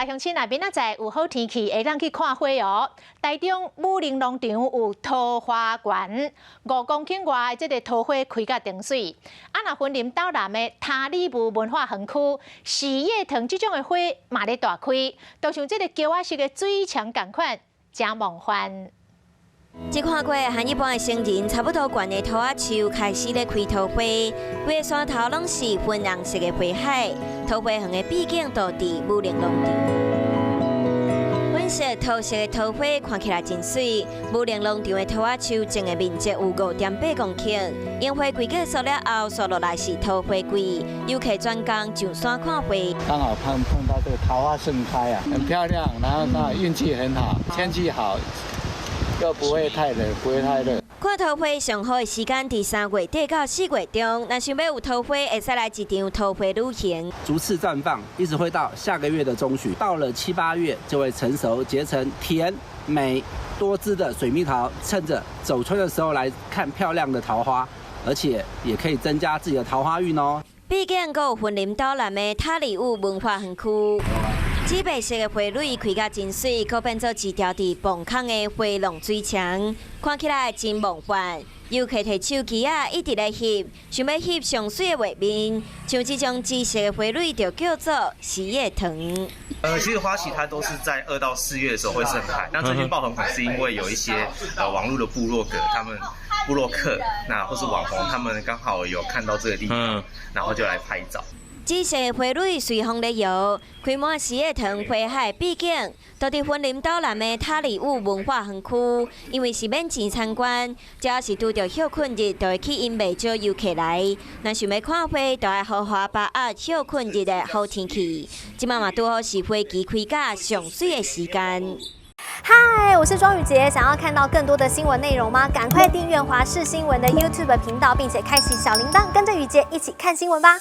來鄉親啊，明仔載有好天氣，會當去看花哦。台中武陵農場有桃花源，5公頃外的這个桃花開甲定媠。啊，若雲林斗南的他里霧文化園區，四葉藤這種的花嘛咧大開，就像這个橋仔式的水牆仝款，誠夢幻。這看過和一般的成人差不多懸的桃仔樹開始咧開桃花，規个山頭攏是粉紅色的花海，桃花園的秘境就佇武陵農場。粉色、桃色的桃花看起來真媠。武陵農場的桃仔樹種的面積有5.8公頃，櫻花季結束了後，紲落來是桃花季，遊客專工上山看花。剛好碰到這個桃花盛開啊，很漂亮，然後剛好運氣很好，天氣好。又不會太冷，不會太熱。看桃花上好的時間佇3月底到4月中，若想欲有桃花，會使來一場桃花旅行。逐次綻放，一直會到下個月的中旬，到了七八月就會成熟，結成甜美多汁的水蜜桃。趁着走春的時候來看漂亮的桃花，而且也可以增加自己的桃花運哦。畢竟閣有雲林斗南的塔里霧文化園區。紫白色的花蕊開甲真媠，閣變做一條佇磅空的花廊水牆，看起來真夢幻。遊客提手機仔一直咧翕，想欲翕上媠的畫面。像這種紫色的花蕊就叫做四葉藤。其實花期它都是在2到4月的時候會盛開。那最近爆紅可能是因為有一些網絡的部落格，他們部落客，那或是網紅，他們剛好有看到這個地方，然後就來拍照。紫色的花蕊隨風咧搖，開滿四葉藤花海秘境，就佇雲林斗南的塔里霧文化園區。因為是免錢參觀，只要是拄著歇睏日，就會吸引袂少遊客來。若想欲看花，就愛好好把握歇睏日的好天氣。這擺嘛拄好是花期開甲上媠的時間。嗨，我是莊宇傑，想要看到更多的新聞內容嗎？趕快訂閱華視新聞的 YouTube 頻道，並且開啟小鈴鐺，跟着宇傑一起看新聞吧。